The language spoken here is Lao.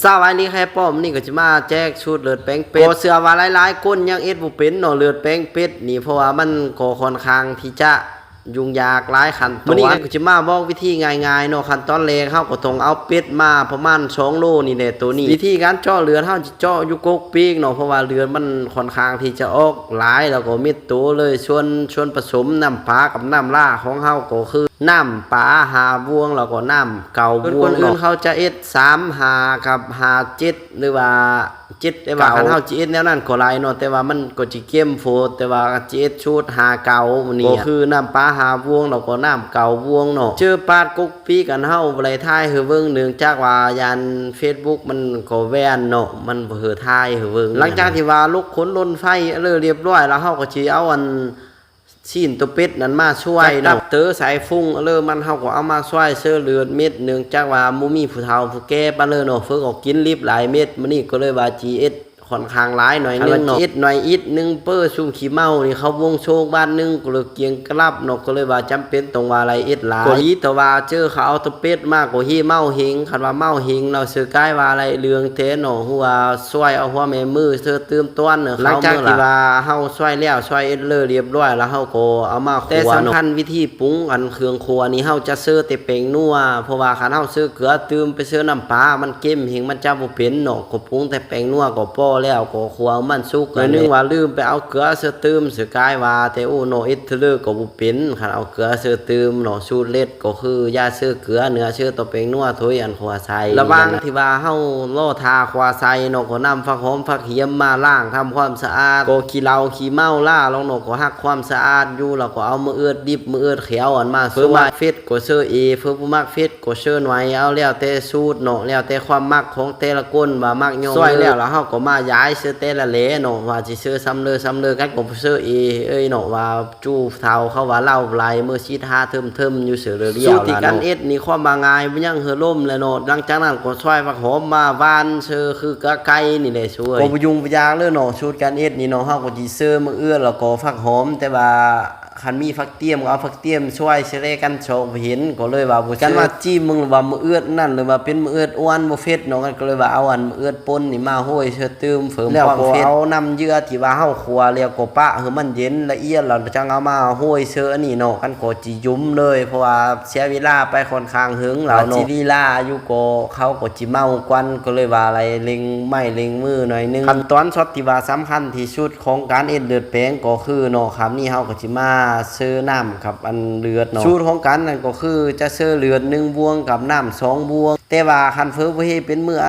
ສະບາຍດີແຄປ້ອມ ມື້ນີ້ກໍຊິມາແຈກສູດເລືອດແປງເປັດ. ກໍເຊື່ອວ່າຫຼາຍໆຄົນຍັງເຮັດບໍ່ເປັນເນາະ ເລືອດແປງເປັດນີ້ ເພາະວ່າມັນກໍຂ້ອນຂ້າງທີ່ຈະຫຍຸ້ງຍາກຫຼາຍຂັ້ນຕອນ. ມື້ນີ້ກໍຊິມາບອກວິທີງ່າຍໆເນາະ. ຂັ້ນຕອນແລກເຮົາກໍຕ້ອງເອົາເປັດມາປະມານສອງໂລນີ້ແຫຼະ ໂຕນີ້. ວິທີການເຈາະເລືອດ ເຮົາຈະເຈາະຢູ່ກົກປີກເນາະ ເພາະວ່າເລືອດມັນຂ້ອນຂ້າງທີ່ຈະອອກຫຼາຍ ແລ້ວກໍເມັດໂຕເລີຍ. ສ່ວນ ສ່ວນປະສົມນ້ຳປາກັບນ້ຳລາຂອງເຮົາກໍຄື ນ້ຳປາຫ້າບ່ວງ ແລ້ວກໍນ້ຳເກົ້າບ່ວງເນາະ. ຄົນອື່ນເຂົາຈະເຮັດສາມຫ້າກັບຫ້າເຈັດ ຫຼືວ່າເຈັດ ແຕ່ວ່າຄັນເຮົາຈະເຮັດແນວນັ້ນກໍໄດ້ເນາະ ແຕ່ວ່າມັນກໍຈະເຄັມໂພດ. ແຕ່ວ່າຈະເຮັດສູດຫ້າເກົ້າມື້ນີ້ ກໍຄືນ້ຳປາຫ້າບ່ວງ ແລ້ວກໍນ້ຳເກົ້າບ່ວງເນາະ. ເຈີປາດກົກປີກ ອັນເຮົາບໍ່ໄດ້ຖ່າຍໃຫ້ເບິ່ງ ເນື່ອງຈາກວ່າຢ້ານເຟສບຸກມັນກໍແບນເນາະ ມັນບໍ່ໃຫ້ຖ່າຍໃຫ້ເບິ່ງ. ຫຼັງຈາກທີ່ວ່າຫຼົກຂົນລົນໄຟເລີຍລຽບຮ້ອຍ ແລ້ວເຮົາກໍຊິເອົາອັນ ຊີ້ນຕົວເປັດນັ້ນມາຊວາຍເນາະ ຈັບຕັບເຕີໃສ່ຟຸງເລີມັນ ເຮົາກໍເອົາມາຊວາຍເຊີເລືອດເມັດ ເນື່ອງຈາກວ່າບໍ່ມີຜູ້ເຖົ້າຜູ້ແກ່ປານເລີເນາະ ເພິ່ນກໍກິນລິບຫຼາຍເມັດ. ມື້ນີ້ກໍເລີຍວ່າຊິເຮັດຂ້ອນຂ້າງຫຼາຍໜ້ອຍໜຶ່ງເນາະ ເຮັດໜ້ອຍອິດໜຶ່ງ ເປີຊຸມຂີ້ເມົານີ້ເຂົາວົງໂຊກບາດໜຶ່ງ ກໍເລີຍກຽງກະລັບເນາະ ກໍເລີຍວ່າຈຳເປັນຕ້ອງວ່າໄດ້ເຮັດຫຼາຍ. ກໍດີແຕ່ວ່າເຈີເຂົາເອົາຕົວເປັດມາກໍເຮເມົາເຮງ ຄັນວ່າເມົາເຮງແລ້ວເຊີກາຍວ່າໄດ້ເລື່ອງແທ້ເນາະ ຮູ້ວ່າ ຊ່ວຍເອົາຫົວແມ່ມືເຊີຕື່ມຕອນເນາະ. ຫຼັງຈາກທີ່ວ່າເຮົາຊ່ວຍແລ້ວ ຊ່ວຍເອັດເລີລຽບຮ້ອຍແລ້ວ ເຮົາກໍເອົາມາຂົ້ວເນາະ. ແຕ່ສຳຄັນວິທີປຸງອັນເຄື່ອງຂົ້ວນີ້ ເຮົາຈະເຊີແຕ່ແປ້ງນົວ ເພາະວ່າຄັນເຮົາເຊີເກືອຕື່ມໄປເຊີນ້ຳປາ ມັນເຄັມແຮງ ມັນຈະບໍ່ເປັນເນາະ. ກໍປຸງແຕ່ແປ້ງນົວກໍພໍແລ້ວ ກໍຂົ້ວມັນສຸກໜ້ອຍໜຶ່ງ ວ່າລືມໄປເອົາເກືອເຊີຕື່ມ ເຊີກາຍວ່າແຕ່ ໂອ້ເນາະ ເອັດເທື່ອເລີກໍບໍ່ເປັນ ຄັນເອົາເກືອເຊີຕື່ມເນາະ. ສູດເດັດ ກໍຄືຢ່າເຊີເກືອ ເນື້ອເຊີຕໍ່ແປ້ງນົວ ໂທຍອັນຂົ້ວໃສ່. ລະຫວ່າງທີ່ວ່າເຮົາລໍຖ້າຂົ້ວໃສ່ເນາະ ກໍນຳຜັກຫອມຜັກຫຽມມາລ້າງທຳຄວາມສະອາດ ກໍຂີ້ເຫຼົ້າຂີ້ເມົາລາລອງເນາະ ກໍຮັກຄວາມສະອາດຢູ່. ແລ້ວກໍເອົາໝາກເອືອດດິບ ໝາກເອືອດຂຽວອັນມາເຊີ ເພິ່ນມັກເຜັດກໍເຊີເອ ເພິ່ນບໍ່ມັກເຜັດກໍເຊີໜ້ອຍ ເອົາແລ້ວແຕ່ສູດເນາະ ແລ້ວແຕ່ຄວາມມັກຂອງແຕ່ລະຄົນວ່າມັກຫຍັງ. ຊ່ອຍແລ້ວ ແລ້ວເຮົາກໍມາຢາຍເຊີແຕ່ລະແຫຼເນາະ ວ່າຊິເຊີສ່ຳເລີສ່ຳເລີ ກັນກໍເຊີເອເອີຍເນາະ ວ່າ ຈູ່ເຖົ້າເຂົາວ່າເລົ່າຫຼາຍ ມື້ຊິດຫາເທີມໆຢູ່ເສີເລີລຽວ. ສູດທີ່ການເຮັດນີ້ ຄວາມວ່າງ່າຍບໍ່ຍັງເຫີລົມແຫຼະເນາະ. ຫຼັງຈາກນັ້ນກໍຊອຍຜັກຫອມມາຫວ່ານເຊີຄືກະໄກ່ນີ້ແຫຼະ ຊ່ວຍ ກໍບໍ່ຫຍຸ້ງບໍ່ຍາກເລີຍເນາະ. ສູດການເຮັດນີ້ເນາະ ເຮົາກໍຊິເຊີໝາກເອືອດ ແລ້ວກໍຜັກຫອມ ແຕ່ວ່າຄັນມີຜັກຕຽມກໍເອົາຜັກຕຽມຊອຍໃສ່ແລກັນ ຊອກບໍ່ເຫັນ ກໍເລີຍວ່າບໍ່ເຊີ. ກັນວ່າຈີມເບິ່ງ ຫຼືວ່າໝາກເອືອດນັ້ນ ຫຼືວ່າເປັນໝາກເອືອດອ່ອນບໍ່ເຜັດເນາະ ກັນກໍເລີຍວ່າເອົາອັນໝາກເອືອດປົ່ນນີ້ມາໂຮຍເຊີ ຕື່ມເພີ່ມຄວາມເຜັດ. ແລ້ວກໍເອົານ້ຳເຍືອທີ່ວ່າເຮົາຂົ້ວແລ້ວກໍປະໃຫ້ມັນເຢັນລະອຽດ ແລ້ວຈັ່ງເອົາມາໂຮຍເຊີອັນນີ້ເນາະ ກັນກໍຈິຫຍຸມເລີຍ ເພາະວ່າເສຍເວລາໄປຂ້ອນຂ້າງເຫິງແລ້ວເນາະ. ວ່າຊິລີລາຢູ່ກໍເຂົາກໍຈິເມົາກ່ອນ ກໍເລີຍວ່າໄດ້ເລັ່ງໄມ້ເລັ່ງມືໜ້ອຍໜຶ່ງ. ຂັ້ນຕອນຊັອດທີ່ວ່າສຳຄັນທີ່ສຸດຂອງການເຮັດເລືອດແປງກໍຄືເນາະ ຄາບນີ້ເຮົາກໍຊິມາເຊີນ້ຳກັບອັນເລືອດເນາະ. ສູດຂອງການນັ້ນກໍຄືຈະເຊີເລືອດໜຶ່ງບ່ວງກັບນ້ຳສອງບ່ວງ ແຕ່ວ່າຄັນເຜີບໍ່ເຮັດເປັນມື້ອ